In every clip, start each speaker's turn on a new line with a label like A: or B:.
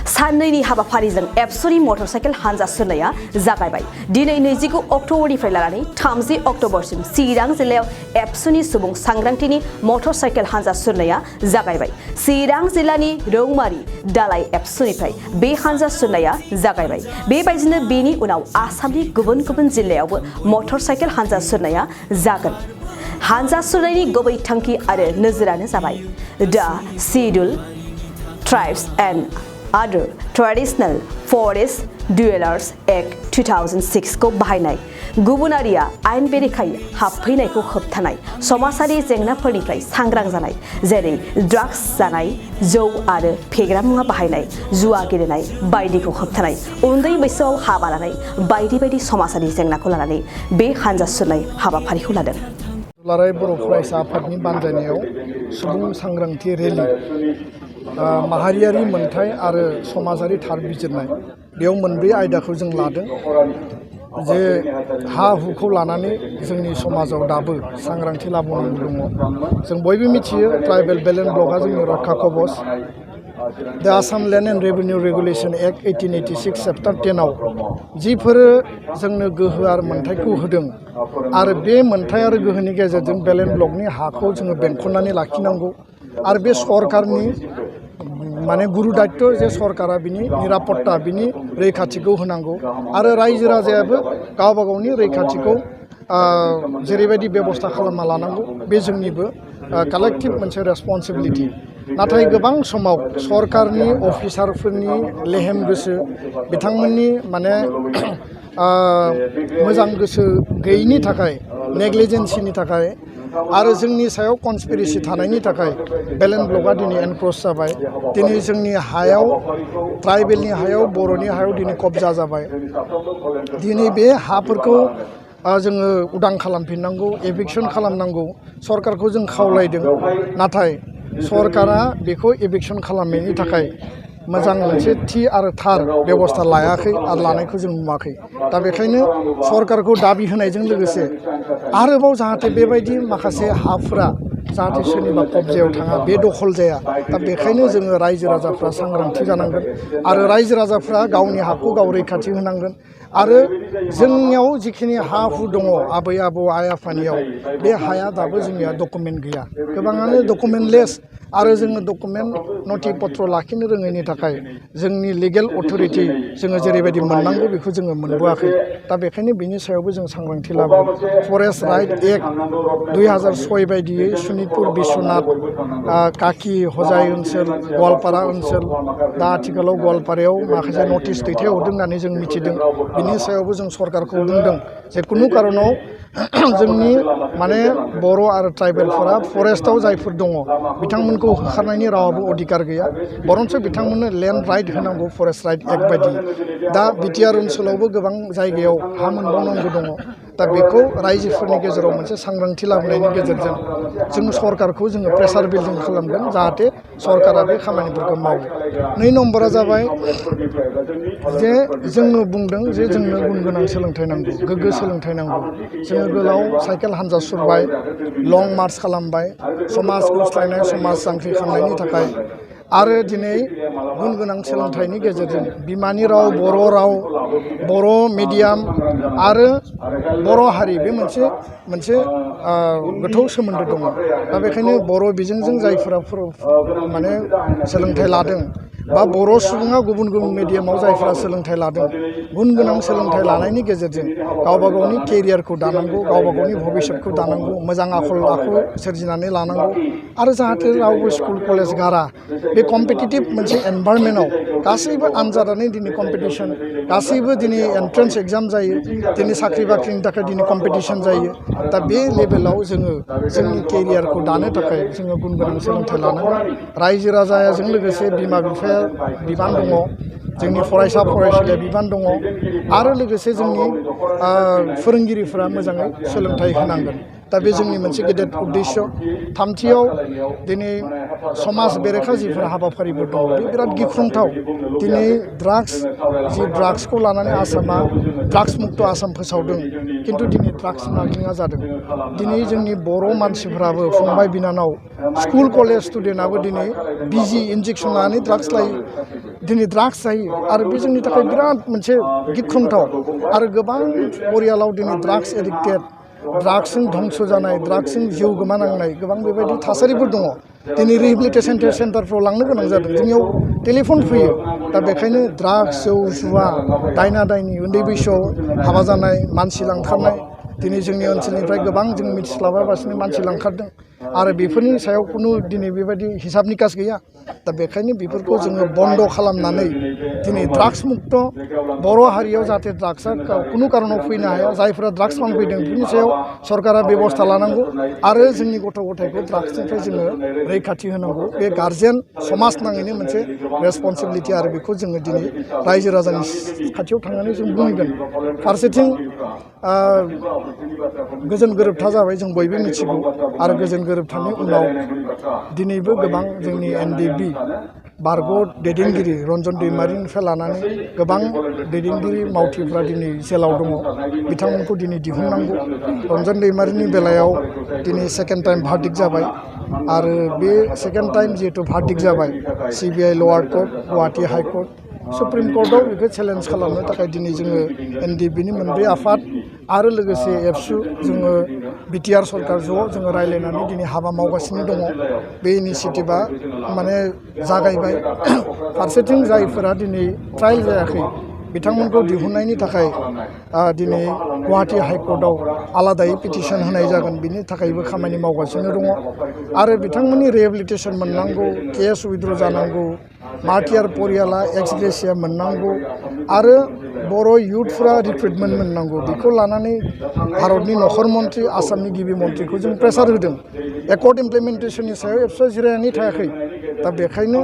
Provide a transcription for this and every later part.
A: साननैनि हाबाफारिजों एबसुनि मटरसाइकेल हानजा सुरनाया जागायबाय। दिनै 29 अक्ट'बरनिफ्राय लानानै 30 अक्ट'बरसिम चिरां जिल्लायाव एबसुनि सुबुं सांग्रांथिनि मटरसाइकेल हानजा सुरनाया जागायबाय। चिरां जिल्लानि रौमारी दालाय एबसुनिफ्राय बे हानजा सुरनाया जागायबाय। बेबायदिनो बेनि उनाव आसामनि गुबुन गुबुन जिल्लायावबो मटरसाइकेल हानजा सुरनाया जागोन। हानजा सुरनायनि गुबै थांखि आरो नोजोरानो जाबाय दा scheduled tribes and Other Traditional Forest Dwellers Act 2006 को बाहायनाय, गुबुनारिया आयेन बेरेखायै हाबफैनायखौ होबथानाय, समाजारि जेंनाफोरनिफ्राय सांग्रां जानाय, जेरै ड्राग्स जानाय, जौ आरो फेग्रा मुवा बाहायनाय, जुवा गेलेनाय बायदिखौ होबथानाय, उन्दै बैसोआव हाबा लानाय बायदि बायदि समाजारि जेंनाखौ लानानै बे हानजा सुरनाय हाबाफारिखौ लादों।
B: दुलाराय बर' फरायसा आफादनि बानजायनायाव सुबुं सांग्रांथि रेलि माहारियारि मोनथाय आरो समाजारि थार बिजिरनाय बेयाव मोनब्रै आयदाखौ जों लादों। जे हा हुखौ लानानै जोंनि समाजाव दाबो सांग्रांथि लाबोनांगौ दङ। जों बयबो मिथियो ट्राइबेल बेलेन्स ब्लकआ जोंनि रक्षा कवच। दा Assam land and revenue regulation act 1886 chapter 10 आव जिफोरो जोंनो गोहो आरो मोनथायखौ होदों आरो बे मोनथाय आरो गोहोनि गेजेरजों बेलेन्स ब्लकनि हाखौ जोङो बेंखननानै लाखिनांगौ आरो बे सरकारनि माने गुरु दायित्व जे सरकारा बिनि निरापत्ता बिनि रैखाथिखौ होनांगौ आरो रायजो राजायाबो गावबा गावनि रैखाथिखौ जेरैबायदि बेबस्था खालामना लानांगौ बे जोंनिबो कालेक्टिभ मोनसे रेसपन्सिबिलिटि। नाथाय गोबां समाव सरकारनि अफिसारफोरनि लेहेम गोसो बिथांमोननि माने मोजां गोसो गैयैनि थाखाय नेग्लिजेन्सिनि थाखाय आरो जोंनि सायाव कनस्पिरेसि थानायनि थाखाय बेलेन्स ब्लकआ दिनै एनक्रच जाबाय। दिनै जोंनि हायाव ट्राइबेलनि हायाव बर'नि हायाव दिनै कब्जा जाबाय। दिनै बे हाफोरखौ जोङो उदां खालामफिननांगौ, एभिक्सन खालामनांगौ सरकारखौ जों खावलायदों। नाथाय सरकारा बेखौ एभिक्सन खालामनायनि थाखाय मोजां मोनसे थि आरो थार बेबस्था लायाखै आरो लानायखौ जों नुवाखै। दा बेखायनो सरकारखौ दाबि होनायजों लोगोसे आरोबाव जाहाथे बेबायदि माखासे हाफोरा जाहाथे सोरनिबा कब्जायाव थाङा, बे दखल जाया। दा बेखायनो जोङो रायजो राजाफ्रा सांग्रांथि जानांगोन आरो रायजो राजाफ्रा गावनि हाखौ गाव रैखाथि होनांगोन आरो जोंनियाव जिखिनि हा हु दङ आबै आबौ आइ आफानियाव बे हाया दाबो जोंनिया डकुमेन्ट गैया। गोबाङानो डकुमेन्टलेस आरो जोङो डकुमेन्ट नथि पत्र लाखिनो रोङैनि थाखाय जोंनि लिगेल अथरिटि जोङो जेरैबायदि मोननांगौ बेखौ जोङो मोनबोआखै। दा बेखायनो बिनि सायावबो जों सांग्रांथि लाबोदों। फरेस्ट राइट एक्ट 2006 बायदियै सनितपुर बिश्वनाथ काकी हजाय ओनसोल गवालपारा ओनसोल दा आथिखालाव गवालपारायाव माखासे नटिस दैथायहरदों होननानै जों मिथिदों। बिनि सायावबो जों सरकारखौ बुंदों जे कुनु कारनाव जोंनि माने बर' आरो ट्राइबेलफोरा फरेस्टआव जायफोर दङ बिथांमोनखौ होखारनायनि रावाबो अधिकार गैया, बरन्स बिथांमोननो लेन्ड राइट होनांगौ फरेस्ट राइट एक्ट बायदि। दा बिटिआर ओनसोलावबो गोबां जायगायाव हा मोनबावनांगौ दङ। दा बेखौ रायजोफोरनि गेजेराव मोनसे सांग्रांथि लाबोनायनि गेजेरजों जों सरकारखौ जोङो प्रेसार बिल्डिं खालामगोन जाहाथे सरकारा बे खामानिफोरखौ मावो। 2 नम्बरा जाबाय जे जोंनो बुंदों जे जोंनो गुन गोनां सोलोंथाइ नांगौ, गोग्गो सोलोंथाइ नांगौ। जोङो गोलाव साइकेल हानजा सुरबाय, लं मार्च खालामबाय, समाज गुस्लायनाय समाज जांख्रिखांनायनि थाखाय आरो दिनै गुन गोनां सोलोंथाइनि गेजेरजों बिमानि राव बर' मिडियाम आरो बर' हारि बे मोनसे गोथौ सोमोन्दो दङ। दा बेखायनो बर' बिजोंजों जायफोरा माने सोलोंथाइ लादों बा बर' सुबुङा गुबुन गुबुन मिडियामाव जायफोरा सोलोंथाइ लादों, गुन गोनां सोलोंथाइ लानायनि गेजेरजों गावबा गावनि केरियारखौ दानांगौ, गावबा गावनि भबिष्यतखौ दानांगौ, मोजां आखल आखु सोरजिनानै लानांगौ आरो जाहाथे रावबो स्कुल कलेज गारा। बे कम्पिटिटिभ मोनसे एनभायरनमेन्टआव गासैबो आनजादानो दिनै कम्पिटिसन, गासैबो दिनै एन्ट्रेन्स एग्जाम जायो, दिनै साख्रि बाख्रिनि थाखाय दिनै कम्पिटिसन जायो। दा बे लेभेलाव जोङो जोंनि केरियारखौ दानो थाखाय जोङो गुन गोनां सोलोंथाइ लानांगोन। रायजो राजाजों लोगोसे बिमा बिफाया बिबान दङ, जोंनि फरायसा फरायसुलिया बिबान दङ आरो लोगोसे जोंनि फोरोंगिरिफोरा मोजाङै सोलोंथाइ होनांगोन। दा बे जोंनि मोनसे गेदेर उद्देश्य। थामथियाव दिनै समाज बेरेखा जिफोर हाबाफारिफोर दङ बे बिराद गिख्रंथाव। दिनै ड्राग्सखौ लानानै आसामा ड्राग्स मुक्त आसाम फोसावदों, खिन्थु दिनै ड्राग्स नागिङा जादों। दिनै जोंनि बर' मानसिफोराबो फंबाय बिनानाव स्कुल कलेज स्टुडेन्टआबो दिनै बिजि इन्जेक्सन लानानै ड्राग्स लायो। दिनै ड्राग्स जायो आरो बे जोंनि थाखाय बिराद मोनसे गिख्रंथाव आरो गोबां परियालाव दिनै ड्राग्स एडिक्टेड ड्राग्सजों धंस जानाय ड्राग्सजों जिउ गोमानांनाय गोबां बेबायदि थासारिफोर दङ दिनै रिहेबिलिटेसन सेन्टारफ्राव लांनो गोनां जादों जोंनियाव टेलिफन फैयो दा बेखायनो ड्राग्स जौ जुवा दायना दायनि उन्दै बैसोआव हाबा जानाय मानसि लांखारनाय दिनै जोंनि ओनसोलनिफ्राय गोबां जों मिथिस्लाबालासिनो मानसि लांखारदों आरो बेफोरनि सायाव खुनु दिनै बेबायदि हिसाब निकास गैया दा बेखायनो बेफोरखौ जोङो बन्द खालामनानै दिनै ड्राग्स मुक्त बर' हारियाव जाहाथे ड्राग्सआ खुनु कारनाव फैनो हाया जायफोरा ड्राग्स फानफैदों बेनि सायाव सरकारा बेबस्था लानांगौ आरो जोंनि गथ' गथायखौ ड्राग्सनिफ्राय जोङो रैखाथि होनांगौ बे गार्जेन समाज नाङैनो मोनसे रेसपन्सिबिलिटि आरो बेखौ जोङो दिनै रायजो राजानि खाथियाव थांनानै जों बुंगोन फारसेथिं गोजोन गोरोबथा जाबाय जों बयबो मिथिगौ आरो गोजोन गोरोबथानि उनाव दिनैबो गोबां जोंनि NDB बारग' दैदेनगिरि रन्जन दैमारिनिफ्राय लानानै गोबां दैदेनगिरि मावथिफ्रा दिनै जेलाव दङ बिथांमोनखौ दिनै दिहुननांगौ रन्जन दैमारिनि बेलायाव दिनै सेकेन्ड टाइम भार्डिक्ट जाबाय आरो बे सेकेन्ड टाइम जिहेतु भार्डिक्ट जाबाय CBI लवार कर्ट गुवाहाटी हाइकर्ट सुप्रिम कर्टआव बेखौ चेलेन्ज खालामनो थाखाय दिनै जोङो NDBनि मोनब्रै आफाद आरो लोगोसे एबसु जोङो BTR सरकार ज' जोङो रायज्लायनानै दिनै हाबा मावगासिनो दङ बे इनिसियेटिभा माने जागायबाय फारसेथिं जायफोरा दिनै ट्रायल जायाखै बिथांमोनखौ दिहुननायनि थाखाय दिनै गुवाहाटी हाइकर्टआव आलादायै पिटिसन होनाय जागोन बिनि थाखायबो खामानि मावगासिनो दङ आरो बिथांमोननि रिहेबिलिटेसन मोननांगौ केस उइथड्र जानांगौ मार्टियार परियाला एक्स ग्रेसिया मोननांगौ आरो बर' इयुथफ्रा रिक्रुटमेन्ट मोननांगौ बेखौ लानानै भारतनि नखर मन्त्रि आसामनि गिबि मन्थ्रिखौ जों प्रेसार होदों एकर्ड इमप्लिमेन्टेसननि सायाव एबसुआ जिरायनानै थायाखै दा बेखायनो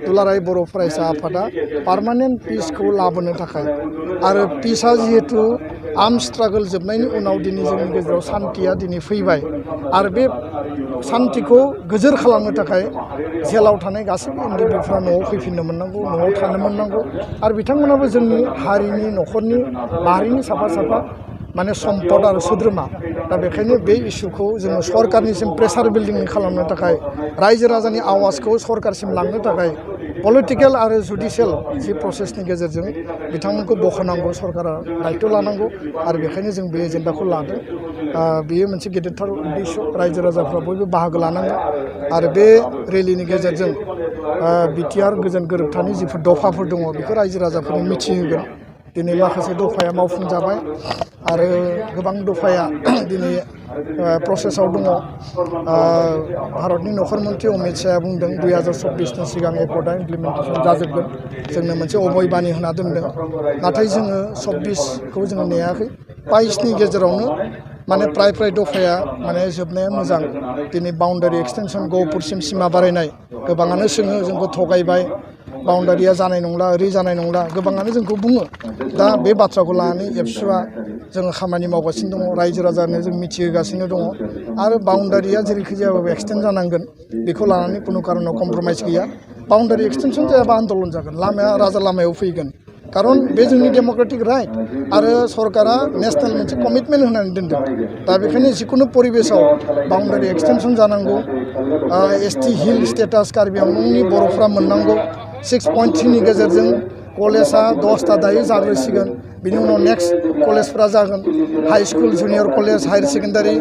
B: दुलाराय बर' फरायसा आफादा पार्मानेन्ट पिसखौ लाबोनो थाखाय आरो पिसआ जिहेतु आर्म स्ट्रागल जोबनायनि उनाव दिनै जोंनि गेजेराव सान्थिया दिनै फैबाय आरो बे सान्थिखौ गोजोर खालामनो थाखाय जेलाव थानाय गासैबो NDBफ्रा न'आव फैफिननो मोननांगौ न'आव थानो मोननांगौ आरो बिथांमोनाबो जोंनि हारिनि न'खरनि माहारिनि साफा साफा माने सम्पद आरो सोद्रोमा दा बेखायनो बे इस्युखौ जोङो सरकारनिसिम प्रेसार बिल्डिं खालामनो थाखाय रायजो राजानि आवाजखौ सरकारसिम लांनो थाखाय पलिटिकेल आरो जुडिशियेल जि प्रसेसनि गेजेरजों बिथांमोनखौ बखनांगौ सरकारा दायित्व लानांगौ आरो बेखायनो जों बे एजेन्डाखौ लादों बेयो मोनसे गेदेरथार उद्देश्य रायजो राजाफ्रा बयबो बाहागो लानांगौ आरो बे रेलिनि गेजेरजों BTR गोजोन गोरोबथानि जिफोर दफाफोर दङ बेखौ रायजो राजाफोरनो मिथिहोगोन दिनै माखासे दफाया मावफुंजाबाय आरो गोबां दफाया दिनै प्रसेसआव दङ भारतनि नखर मन्त्रि अमित शाहआ बुंदों 2026नि सिगां एकर्डआ इमप्लिमेन्टेसन जाजोबगोन जोंनो मोनसे अभयबानि होना दोनदों नाथाय जोङो 26खौ जोङो नेयाखै 22नि गेजेरावनो माने प्राय दफाया माने जोबनाया मोजां दिनै बाउन्डारि एक्सटेनसन गहपुरसिम सिमा बारायनाय गोबाङानो सोङो जोंखौ थगायबाय बाउन्डारिया जानाय नंला ओरै जानाय नंला गोबाङानो जोंखौ बुङो दा बे बाथ्राखौ लानानै एबसुआ जोङो खामानि मावगासिनो दङ रायजो राजानो जों मिथिहोगासिनो दङ आरो बाउन्डारिया जेरैखि जायाबाबो एक्सटेन्ड जानांगोन बेखौ लानानै खुनु कारनाव कमप्रमाइज गैया बाउन्डारि एक्सटेनसन जायाबा आन्दलन जागोन लामाया राजा लामायाव फैगोन कारन बे जोंनि डेम'क्रेटिक राइट आरो सरकारा नेसनेल मोनसे कमिटमेन्ट होनानै दोनदों दा बेखायनो जिखुनु परिबेसाव बाउन्डारि एक्सटेनसन जानांगौ ST हिल स्टेटास कार्बि आंलंनि बर'फ्रा मोननांगौ 6.3नि गेजेरजों कलेजआ 10टा दायो जाग्रोसिगोन बिनि उनाव नेक्स्ट कलेजफ्रा जागोन high school junior college higher secondary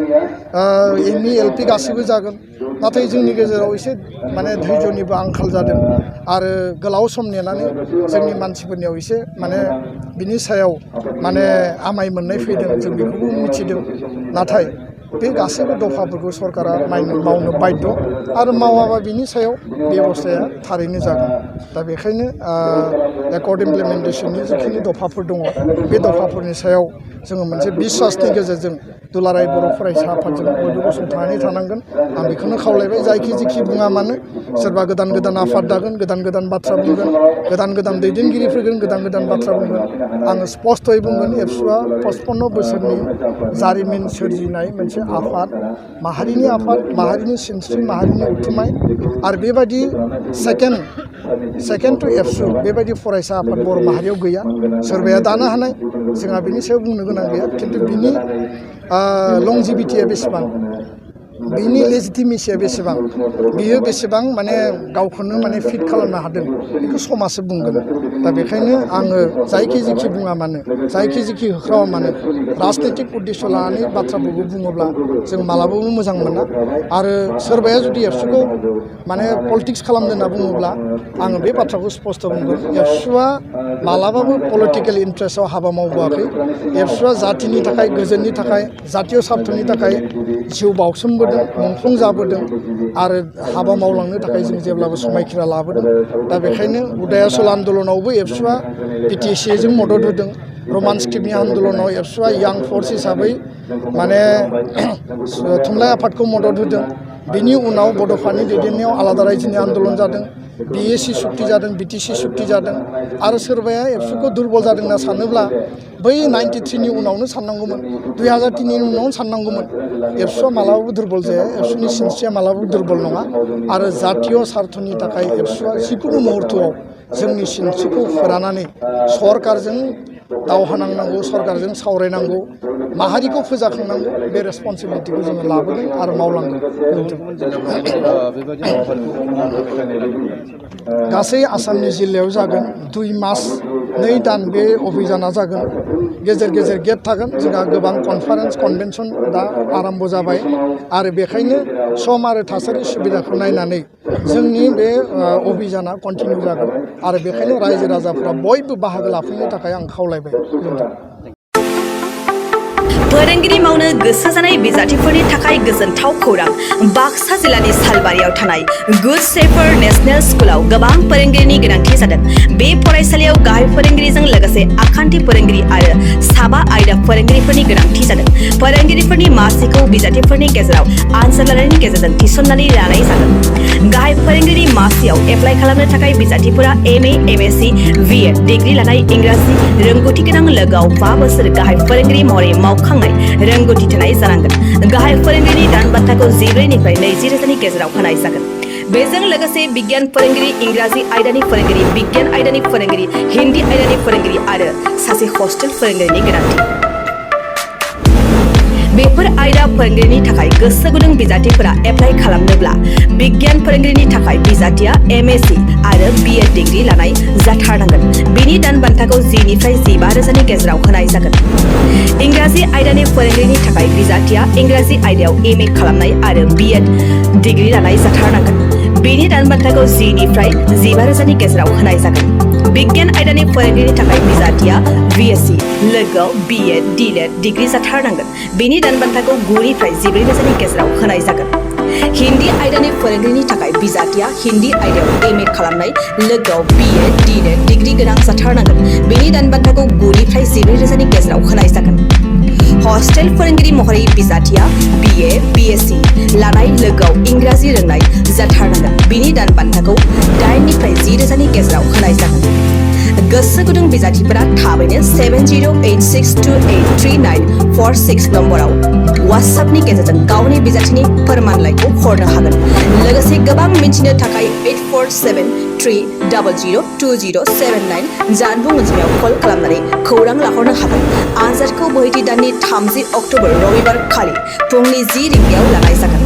B: ME LP गासैबो जागोन नाथाय जोंनि गेजेराव एसे माने धैर्यनिबो आंखाल जादों आरो गोलाव सम नेनानै जोंनि मानसिफोरनियाव एसे माने बिनि सायाव माने आमाय मोननाय फैदों जों बेखौबो मिथिदों नाथाय बे गासैबो दफाफोरखौ सरकारा मावनो बाध्य आरो मावाबा बिनि सायाव बेबस्थाया थारैनो जागोन दा बेखायनो एकर्ड इमप्लिमेन्टेसननि जिखिनि दफाफोर दङ बे दफाफोरनि सायाव जोङो मोनसे बिश्वासनि गेजेरजों दुलाराय बर' फरायसा आफादजों बयबो गसंथानानै थानांगोन आं बेखौनो खावलायबाय जायखि जिखि बुङा मानो सोरबा गोदान आफाद दागोन गोदान बाथ्रा बुंगोन गोदान दैदेनगिरि फैगोन गोदान बाथ्रा बुंगोन आङो स्पष्टयै बुंगोन एबसुआ 55 बोसोरनि जारिमिन सोरजिनाय मोनसे आफाद माहारिनि सिनस्रि माहारिनि उथुमाय आरो बेबायदि सेकेन्ड टु एबसु बेबायदि फरायसा आफाद बर' माहारियाव गैया सोरबाया दानो हानाय जोंहा बिनि सायाव बुंनो गोनां गैया खिन्थु बिनि लंजिभिटिया बेसेबां बिनि लेजिटिमेसिया बेसेबां बियो बेसेबां माने गावखौनो माने फिट खालामनो हादों बेखौ समाजसो बुंगोन दा बेखायनो आङो जायखि जेखि बुङा मानो जायखि जेखि होख्रावा मानो राजनितिक उद्देश्य लानानै बाथ्राफोरखौ बुङोब्ला जों मालाबाबो मोजां मोना आरो सोरबाया जुदि एबसुखौ माने पलिटिक्स खालामदों होनना बुङोब्ला आङो बे बाथ्राखौ स्पष्ट बुंगोन एबसुआ मालाबाबो पलिटिकेल इन्ट्रेस्टआव हाबा मावबोआखै एबसुआ जातिनि थाखाय गोजोननि थाखाय जातीय स्वार्थनि थाखाय जिउ बाउसोमबोदों मुंख्लं जाबोदों आरो हाबा मावलांनो थाखाय जों जेब्लाबो समायखिरा लाबोदों दा बेखायनो उदयाचल आन्दलनावबो एबसुआ पिटिसिजों मदद होदों रमान स्क्रिप्टनि आन्दलनाव एबसुआ यां फर्स हिसाबै माने थुनलाइ आफादखौ मदद होदों बिनि उनाव बड'फानि दैदेननायाव आलादा रायजोनि आन्दलन जादों बिएसि सुक्ति जादों बिटिसि सुक्ति जादों आरो सोरबाया एबसुखौ दुर्बल जादों होनना सानोब्ला बै 93नि उनावनो साननांगौमोन 2003नि उनावनो साननांगौमोन एबसुआ मालाबाबो दुर्बल जाया एबसुनि सिनस्रिया मालाबाबो दुर्बल नङा आरो जातीय स्वार्थनि थाखाय एबसुआ जिकुनु मुहुर्तआव जोंनि सिनस्रिखौ फोरानानै सरकारजों दावहा नांनांगौ सरकारजों सावरायनांगौ माहारिखौ फोजाखांनांगौ बे रेसपन्सिबिलिटिखौ जोङो लाबोदों आरो मावलांगोन गासै आसामनि जिल्लायाव जागोन 2 मास 2 दान बे अभियाना जागोन गेजेर गेजेर गेप थागोन जोंहा गोबां कनफारेन्स कनभेनसन दा आरम्भ जाबाय आरो बेखायनो सम आरो थासारि सुबिदाखौ नायनानै जोंनि बे अभियाना कन्टिनिउ जागोन आरो बेखायनो रायजो राजाफ्रा बयबो बाहागो लाफैनो थाखाय आं खावलायबाय
A: फोरोंगिरि मावनो गोसो जानाय बिजाथिफोरनि थाखाय गोजोनथाव खौरां बाक्सा जिल्लानि सालबारियाव थानाय गुड शेफार्ड नेशनेल स्कुलाव गोबां फोरोंगिरिनि गोनांथि जादों बे फरायसालियाव गाहाय फोरोंगिरिजों लोगोसे आखान्थि फोरोंगिरि आरो साबा आयदा फोरोंगिरिफोरनि गोनांथि जादों फोरोंगिरिफोरनि मासिखौ बिजाथिफोरनि गेजेराव आनजाद लानायनि गेजेरजों थिसननानै लानाय जागोन गाहाय फोरोंगिरि मासियाव एप्लाइ खालामनो थाखाय बिजाथिफोरा एमए एमएससी बिएड डिग्री लानाय इंराजि रोंगौथि गोनां लोगोआव 5 बोसोर गाहाय फोरोंगिरि महरै मावखांनाय रोंगौथि थानाय जानांगोन गाहाय फोरोंगिरिनि दान बान्थाखौ 14निफ्राय 20 रोजानि गेजेराव होनाय जागोन बेजों लोगोसे बिगियान फोरोंगिरि इंराजि आयदानि फोरोंगिरि बिगियान आयदानि फोरोंगिरि हिन्दी आयदानि फोरोंगिरि आरो सासे हस्टेल फोरोंगिरिनि गोनांथि बेफोर आयदा फोरोंगिरिनि थाखाय गोसो गुदुं बिजाथिफोरा एप्लाइ खालामनोब्ला बिगियान फोरोंगिरिनि थाखाय बिजाथिया एमएससी आरो बिएड डिग्री लानाय जाथारनांगोन बिनि दान बान्थाखौ 10निफ्राय 15 रोजानि गेजेराव होनाय जागोन इंराजि आयदानि फोरोंगिरिनि थाखाय बिजाथिया इंराजि आयदायाव एमए खालामनाय आरो बिएड डिग्री लानाय जाथारनांगोन बिनि दान बान्थाखौ 10निफ्राय 15 रोजानि गेजेराव होनाय जागोन बिगियान आयदानि फोरोंगिरिनि थाखाय बिजाथिया बिएससी लोगोआव बिएड डिलेड डिग्री जाथारनांगन बिनि दान बान्थाखौ 9निफ्राय 14 रोजानि गेजेराव होनाय जागोन हिन्दी आयदानि फोरोंगिरिनि थाखाय बिजाथिया हिन्दी आयदायाव एमए खालामनाय लोगोआव बिएड डिलेड डिग्री गोनां जाथारनांगोन बिनि दान बान्थाखौ 9निफ्राय 14 रोजानि गेजेराव होनाय जागोन हस्टेल फोरोंगिरि महरै बिजाथिया बिए बिएससी लानाय लोगोआव इंराजि रोंनाय जाथारनांगोन बिनि दान बान्थाखौ 8निफ्राय 10 रोजानि गेजेराव होनाय जागोन गोसो गुदुं बिजाथिफोरा थाबैनो 7086283946 नम्बराव WhatsAppनि गेजेरजों गावनि बिजाथिनि फोरमानलाइखौ हरनो हागोन लोगोसे गोबां मिन्थिनो थाखाय 8473002079 जानबुं अनजिमायाव कल खालामनानै खौरां लाहरनो हागोन आनजादखौ बोहैथि दाननि 30 अक्ट'बर रबिबार खालि फुंनि 10 रिंगायाव लानाय जागोन